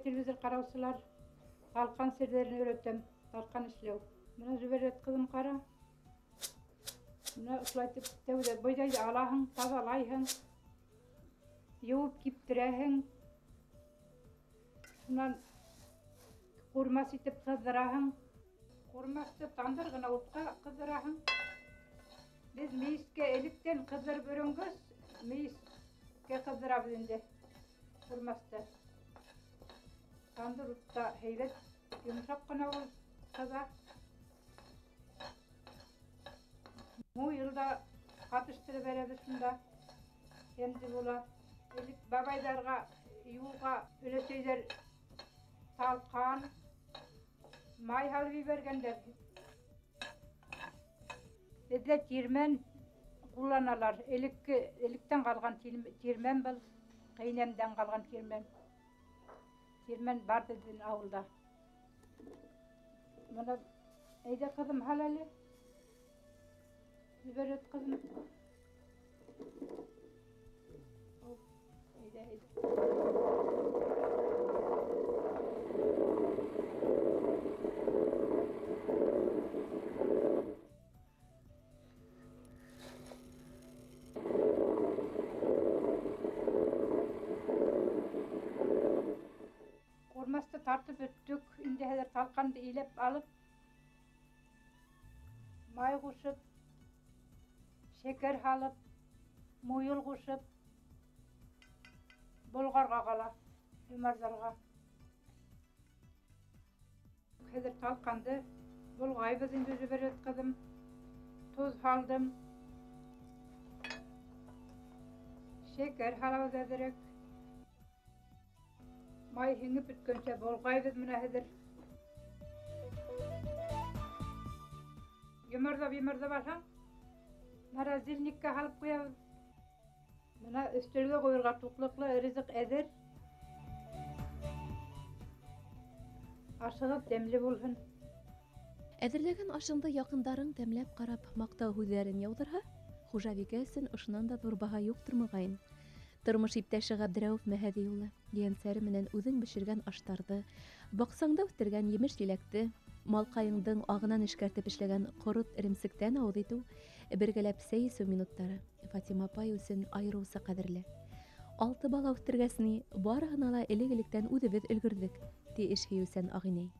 Телевизор ҡараусылар. Талҡан серҙәрен өйрәтәм, талҡан эшләү. Бына Зөбәржәт ҡыҙым ҡара. Бына ошолайтып тәүҙә бойҙайҙы алаһың, таҙалайһың, йыуып киптерәһең. Шунан ҡурмас итеп ҡыҙҙыраһың. Ҡурмасты тандыр ғына утҡа ҡыҙҙыраһың. Беҙ мейескә электән ҡыҙҙырып өйрәнгәс, мейескә ҡыҙҙырабыҙ инде ҡурмасты. Тандыр утта һәйбәт, йомшаҡ ҡына ул ҡыҙа. Муйыл да ҡатыштырып бәрәбеҙ шунда. Тәмле була. Элек бабайҙарға юлға өләсәйҙәр талҡан, май һалып ебәргәндәр. Беҙҙә тирмән ҡулланалар. Электән ҡалған тирмән был, ҡәйнәмдән ҡалған тирмән. Тирмән бар беҙҙең ауылда. Бына әйҙә ҡыҙым һал әле. Зөбәржәт ҡыҙым. Әйҙә, әйҙә. Ҡурмасты тартып бөттөк. Инде хәҙер талҡанды иләп алып, май ҡушып, шәкәр һалып, муйыл ҡушып, болғарға ҡала, йомарҙарға. Хәҙер талҡанды болғайбыҙ инде, Зөбәржәт ҡыҙым. Тоҙ һалдым. Шәкәр һалабыҙ әҙерәк. Май һеңеп бөткәнсә болғайбыҙ бына хәҙер. Йомарлап-йомарлап алһаң, морозильникка һалып ҡуябыҙ. Бына өҫтәлгә ҡуйырға туҡлыҡлы ризыҡ әҙер. Ашығыҙ тәмле булһын. Әҙерләгән ашыңды яҡындарың тәмләп ҡарап маҡтау һүҙҙәрен яуҙырһа, хужабикә өсөн ошонан да ҙур баһа юҡтыр моғайын. Тормош иптәше Ғәбдерәүеф Мәһәҙи улы ейәнсәре менән үҙең бешергән аштарҙы, баҡсаңда үҫтергән емеш-еләкте, малҡайыңдың ағынан эшкәртеп эшләгән ҡорот эремсектән ауыҙ итеү, бергәләп сәй эсеү минуттары Фатима апай өсөн айырыуса ҡәҙерле. 6 бала үҫтергәс ни, барыһына ла элек-электән үҙебеҙ өлгөрҙөк, ти эш һөйөүсән ағинәй.